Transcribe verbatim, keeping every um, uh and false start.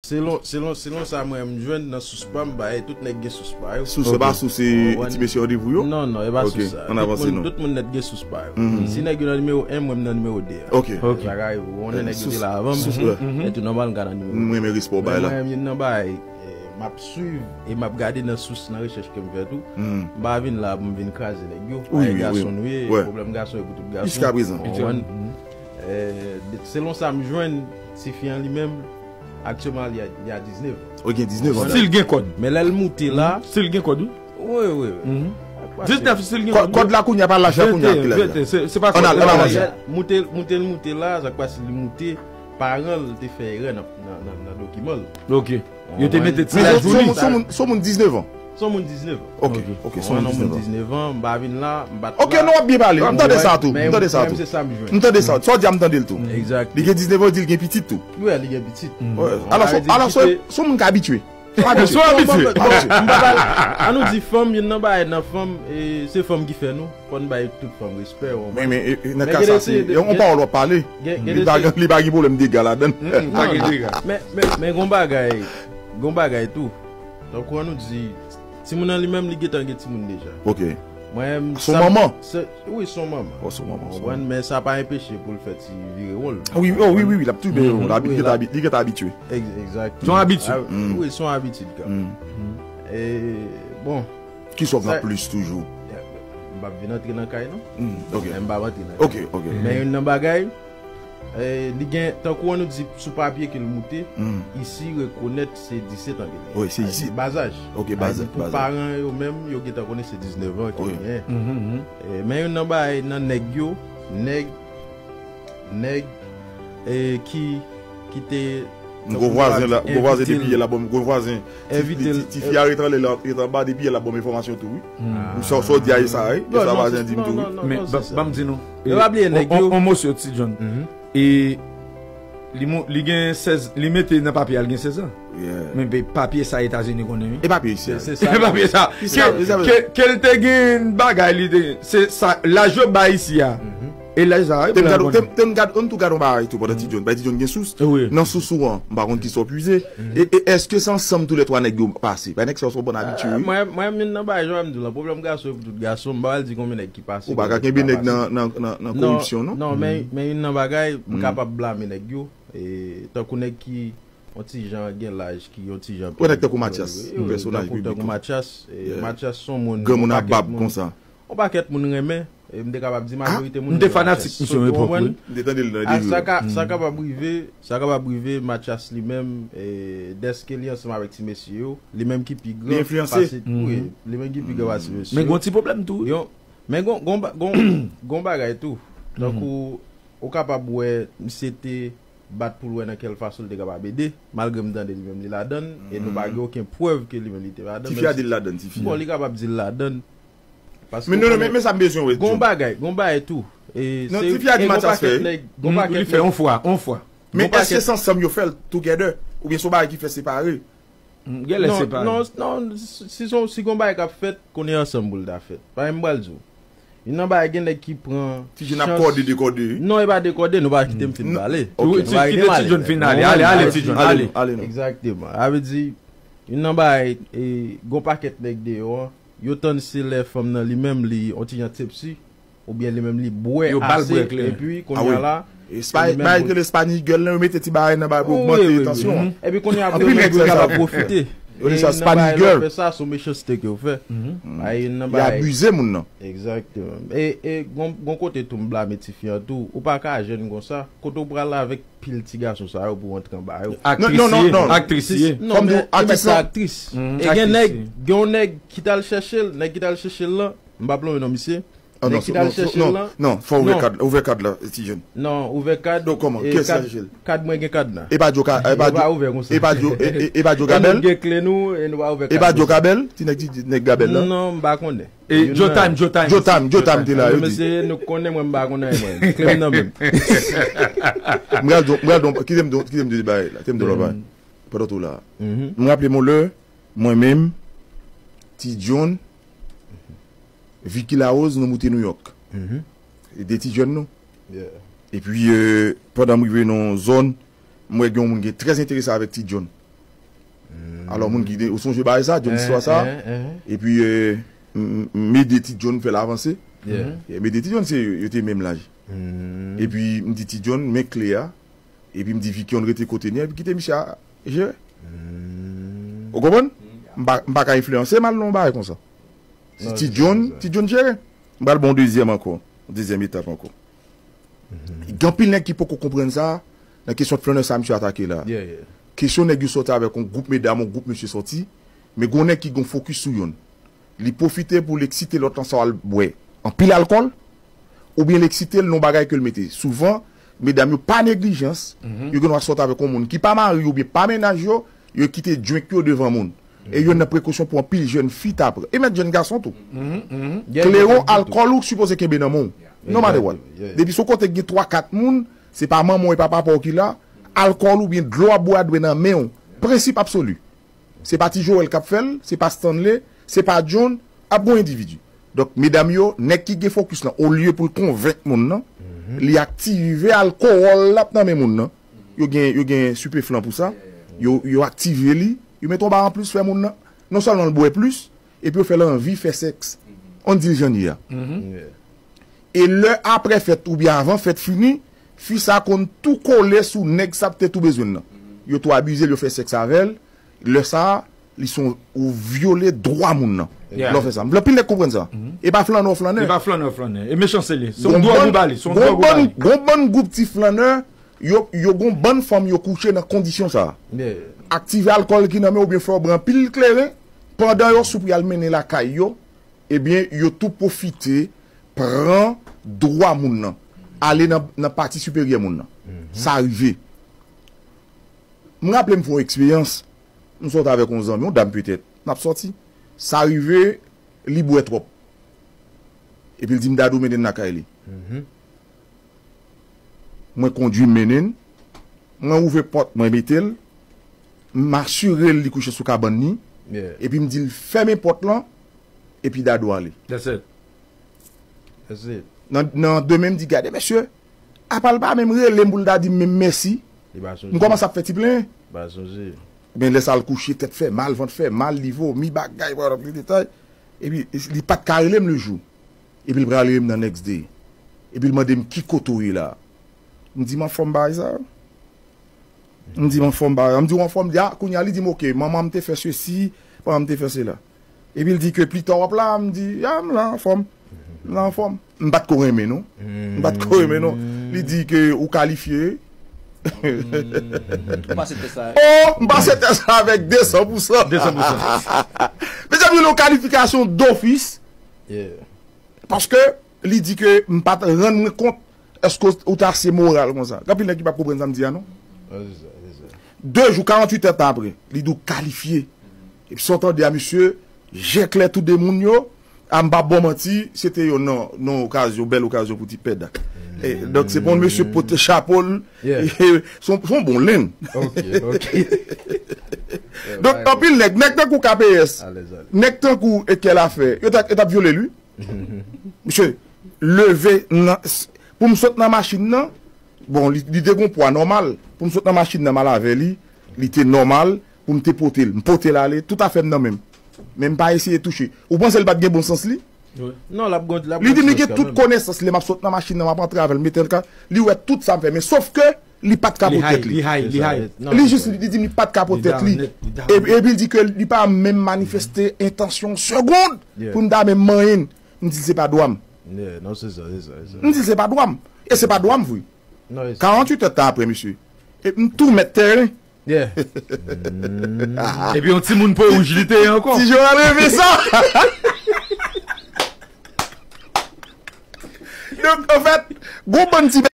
Selon, selon, selon sa mwen m jwenn nan sous pa m, ba, e tout nèg gen sous pa yo. Sous, se pa sous, se ti mesye randevou yo? Non, non, e pa sous sa. Tout moun, tout moun nèt gen sous pa yo. Si nèg yo nan nimewo en, mwen m nan nimewo de a. Ok. Bagay, ou konnen nèg yo te la avan m. E tou nòmal m ka nan nimewo de. Mwen renmen respè w bay la. Mwen, mwen, nan bay, e, m ap swiv e m ap gade nan sous, nan rechèch ke m fè tou. M pa vin la pou m vin kraze nèg yo. Wi, wi, wi. Gason nou ye, pwoblèm gason e pou tout gason. Jiska prezan. Ou konprann? E, selon sa m jwenn, tifi an li menm, aktyèlman li a, li a diznèf. Wi, gen diznèf an. Still gen kòd. Men lè l moute la. Still gen kòd, wi. Wi, wi, wi. Diznèf, still gen kòd. Kòd la kounye a pa laj la kounye a, ki laj la? Venteyen, se, se pa kòd. Ann al, ann al avanse. Moute, moute l moute la, sa k pase li moute, paran l te fè erè nan, nan, nan, nan dokiman l. Ok. Yo te mete ti laj pou li. Se yon moun, se yon moun diznèf an. Se yon moun diznèf an. Ok, ok, se yon moun diznèf an. Diznèf an, m pa vin la, m pa t la. Ok, non, w ap byen pale. M tande sa tou. M tande sa tou. M tande sa. Sa w di a, m tande l tou. Egzakteman. Li gen diznèf an, w di l gen pitit tou. Wi, li gen pitit. Alò, alò, se yon moun k abitye. Abitye. Abitye. An nou di fanm, youn nan bagay nan fanm, e, se fanm ki fè nou. Fò n bay tout fanm respè, w konprann? Men, men, e, e, nan ka sa, se yon pawòl w ap pale. Li pa gen, li pa gen pwoblèm dega ladan l. Pa gen dega. Men, men, men gon bagay, gon bagay tou. Tankou an nou di, timoun nan li menm, li gentan gen timoun deja. Ok. Mwen, se yon manman? Wi, se yon manman. Oh, se yon manman. Ou konprann? Men sa pa enpeche pou l fè ti vire wòl. Wi, oh, wi, wi, wi, l ap toujou vire wòl. Li gentan abi-, li gentan abitye. Egzakteman. Se yon abitid. Wi, se yon abitid kanmenm. E, bon. Ki sòk nan plis toujou? M p ap vin antre nan kay, non. Ok. M p ap antre nan kay. Ok, ok. Men youn nan bagay, e, li gen, tankou an nou di, sou papye ke l moute, isi rekonèt se disèt an ke l gen. Wi, se isi. Ba zaj. Ok, ba zaj. Pou paran yo menm, yo gentan konnen se diznèf an ke l gen. E, men youn nan bagay, nan nèg yo, nèg, nèg, e, ki, ki te Gwo vwazen la, gwo vwazen depi yè la, bon, gwo vwazen. Ti, ti, ti fi a ret anlè la, ret anba depi yè la, bon, enfòmasyon tou, wi. M sa, sa w di a, e sa, wi. E sa vwazen di m tou, wi. Men, ban m di nou. Yo pa bliye nèg yo. On, on mosye, Ti John. E li, li gen sèz, li mete nan papye a, li gen sèz an. Men pe-, papye sa Etazini konnen, wi. E papye isi a. Se sa. E papye sa. Ke, ke l te gen bagay, li te, se sa, laj yo bay isi a. E laj sa, wi, te m gade, te m, te m gade, m tou gade yon bagay tou pandan Ti John. Bay Ti John gen sous. Nan sous ou an, m pa konn ki sa w pwize. E, e èske se ansanm toulètwa nèg yo pase? Pa nèg sa yo se yon bann abitye, wi. Mwen, mwen, youn nan bagay, jan m di w la, pwoblèm gason e pou tout gason, m pa pral di konbyen nèg ki pase. Ou pa ka kenbe nèg nan, nan, nan, nan koripsyon, non? Non, men, men youn nan bagay, m kapab blame nèg yo. E, tankou nèg ki yon ti jan gen laj, ki yon ti jan pi. Ou nèg tankou Mathias, yon pèsonaj piblik. Tankou Mathias, e, Mathias se yon moun, granmoun a bab konsa. Yon pakèt moun renmen, e m te kapab di majorite moun renmen Mathias. M te fanatik misye epòk, wi. M te tande l nan debut. Sa ka, sa kapab rive, sa kapab rive, Mathias li menm, e, dèske li ansanm avèk ti mesye yo, li menm ki pi gran pase, wi, li menm ki pi gran pase mesye yo. Men gon ti pwoblèm tou, wi. Men gon, gon, gon, gon bagay tou. Tankou, ou kapab wè, misye te bat pou l wè nan kèl fason l te kapab ede, malgre m tande li menm li ladann, e nou pa gen okenn prèv ke li menm li te ladann. Tifi a di l ladann, tifi a. Bon, li kapab di l ladann. Paske men non, non, men, men sa m bezwen wè, gon bagay, gon bagay tou. E non, tifi a di Mathias fè. Gon pakèt nèg, gon pakèt nèg. Li fè yon fwa, yon fwa. Men èske se ansanm yo fè l together? Oubyen se yon bagay ki fè separe? Genlè separe. Non, non, si, si, si gon bagay k ap fèt, konnen ansanm pou l ta fèt. Pa m pral di w. Youn nan bagay gen nèg ki pran. Ti John ap kòde dekòde, wi. Non, e pa dekòde, nou pa kite m fin pale. Wi, kite Ti John fin ale, ale, ale, Ti John, ale. Egzakteman. Sa vle di, youn nan bagay, e, gon pakèt nèg deyò an, yo tann se lè fanm nan li menm li, yon ti jan tipsy, oubyen li menm li bwè ase, epi kounye a la, e, Spanish Girl, yo mete ti bagay nan bagay pou ogmante tansyon an. Epi kounye a, pou yo menm yo kapab pwofite. Yo di sa Spanish Girl. Fè sa, se yon mechanste ke yo fè. Li abize moun nan. Egzakteman. E, e, gon, gon kote tou m blame tifi an tou. Ou pa ka jèn konsa. Kote w pral avèk pil ti gason sa yo pou w antre anba yo? Aktris li ye, aktris li ye. Non, men, men se aktris. E gen nèg, gen yon nèg ki t al chèche l, nèg ki t al chèche l lan, m p ap lonmen non misye. Nèg ki t al chèche l lan. Non, fò w ouvè kad, ouvè kad la, Ti John. Non, ouvè kad. Donk kòman? Kiyès ki al chèche l? Kad mwen gen kad la. E pa di w ka, e pa di w, e pa di w, e, e, e pa di w Gabèl? E nou gen kle nou, e nou pa ouvè kad. E pa di w Gabèl? Ti nèg, ti nèg Gabèl la? Non, m pa konnen. E Joe Time, Joe Time. Joe Time, Joe Time te la, yo di. Mesye, nou konnen mwen m pa konnen anyen mwen. Kle m nan men m. M pral di w, m pral di w, kite m di w, kite m di w bagay la, kite m di w lòt bagay. Pandan tou la. M raple m yon lè, mwen menm, Ti John, Vicky Larose, nou moute Nouyòk. E de ti jèn nou. Epi, e, pandan m rive nan yon zòn, m wè gen yon moun ki trè enterese avèk Ti John. Alò, moun ki te, ou sonje bagay sa, John istwa sa? Epi, euh, m, m, m ede Ti John fè l avanse. Yeah. M ede Ti John, se yo, yo te menm laj. Epi, m di Ti John, men kle a. Epi, m di Vicky, ann rete kote n ye, epi kite misye a jere. Ou konprann? M pa, m pa ka enfliyanse m al nan yon bagay konsa. Se Ti John, Ti John jere. M pral ba w yon dezyèm ankò, yon dezyèm etap ankò. Gen anpil nèg ki poko konprann sa, nan kesyon flannè sa misye atake la. Kesyon nèg yo sòti avèk yon gwoup medam, yon gwoup mesye sòti, men gon nèg ki gon fokis sou yonn. Li pwofite pou l eksite lòt lan sa w al bwè anpil alkòl, oubyen l eksite l nan bagay ke l mete. Souvan, medam yo pa neglijans, yo gen dwa sòt avèk yon moun ki pa mari yo oubyen pa mennaj yo, yo kite drink yo devan moun. E yonn nan prekosyon pou anpil jèn fi ta pran. E menm jèn gason tou. Kleren w, alkòl ou sipoze kenbe nan men w. No matter what. Depi se yon kote ki gen twa, kat moun, se pa manman w e pa papa w ki la, alkòl oubyen dlo w ap bwè a dwe nan men w. Prensip absoli. Se pa Ti Joel k ap fè l, se pa Stanley, se pa John, ap gon endividi. Donk, medam yo, nèg ki gen fokis lan, olye pou l konvenk moun nan, li aktive alkowòl l ap nan men moun nan. Yo gen, yo gen stipeflan pou sa. Yo, yo aktive li, yo mete yon bagay anplis fè moun nan. Non sèlman l bwè plis, epi yo fè l anvi fè sèks. Ann di l jan l ye a. E lè apre fèt oubyen avan fèt fini, fi sa konn tou kole sou nèg sa te tou bezwen l nan. Yo tou abize l, yo fè sèks avè l. Lè sa a, li se yon, ou vyole dwa moun nan. Lè w fè sa. M vle anpil nèg konprann sa. E pa flannè w flannè. E pa flannè w flannè. E mechanste li. Se yon dwòg ou ba li. Se yon dwòg ou ba li. Gon bann gwoup ti flannè, yo, yo gon bann fanm yo kouche nan kondisyon sa a. Aktive alkòl ki nan men w oubyen fè w bwè anpil kleren, pandan yo sou pou y al mennen lakay yo, ebyen, yo tou pwofite pran dwa moun nan, ale nan, nan pati siperyè moun nan. Sa rive. M raple m fè yon eksperyans, m sot avèk yon zanmi, yon dam petèt, n ap sòti. Sa rive, li bwè twòp. Epi l di m Dadou mennen n lakay li. Mwen kondwi m mennen l. Mwen ouvè pòt, mwen mete l. M asire l li kouche sou kabann li. Epi m di l fèmen pòt lan, epi Dadou ale. Nan, nan demen m di gade mesye, apa l pa menm rele m pou l ta di m menm mèsi. M kòmanse ap fè ti plenyen. Men lè sa l kouche, tèt fè mal, vant fè mal, li vomi, bagay, pa plis detay. Epi li pa t ka rele m lejou. Epi l pral rele m nan next day. Epi l mande m ki kote w ye la. M di m anfòm bagay sa. M di m anfòm bagay. M di w anfòm, li di a, kounye a li di m oke, manman m te fè sesi, papa m te fè sela. Epi l di ke pita w ap la, m di a m la anfòm. M la anfòm. M pa t ko renmen non. M pa t ko renmen non. Li di ke ou kalifye. Ou pase tès la. Oh, m pase tès la avèk de san pou san. De san pou san. Mezanmi, yon kalifikasyon dofis. Paske li di ke m pa t rann mwen kont èske ou t ase moral konsa. Gen anpil nèg ki p ap konprann sa m di a non. De jou, karanntuit è tan apre, li di w kalifye. Epi sa w tande a misye, jèklè tou de moun yo, a m p ap ba w manti, se te yon nan, nan okazyon, bèl okazyon pou ti pèd. E, donk, se pa yon mesye pote chapo l, se yon, se yon bon lenn. Donk, anpil nèg, nèg tankou K P S, nèg tankou Ekel Afè, yo t ap, yo t ap vyole l, wi. Misye leve nan, pou m sot nan machin nan, bon, li, li te gon pwa nòmal. Pou m sot nan machin nan, m al avè li, li te nòmal pou m te pote l. M pote l ale, tout afè m nan men m. Men m pa eseye touche. Ou panse l pa t gen bon sans li? Non, l ap gon, l ap gon ti sans kanmenm. Li di m li gen tout konesans li, m ap sot nan machin nan, m ap antre avè l, mete l ka, li wè tout sa m fè. Men sòf ke li pa t ka pot tèt li. Li jis, li di m li pa t ka pot tèt li. Epi, epi li di ke li pa menm manifeste entansyon yon segond pou m ta menm manyen l. M di l se pa dwa m. M di l se pa dwa m. E se pa dwa m vre. Karanntuit è tan apre, mesye. Epi m tou mèt tèren. Epi yon timoun po wouj li te ye ankò. Ti Joel renmen sa. Donk, anfèt, gon bann ti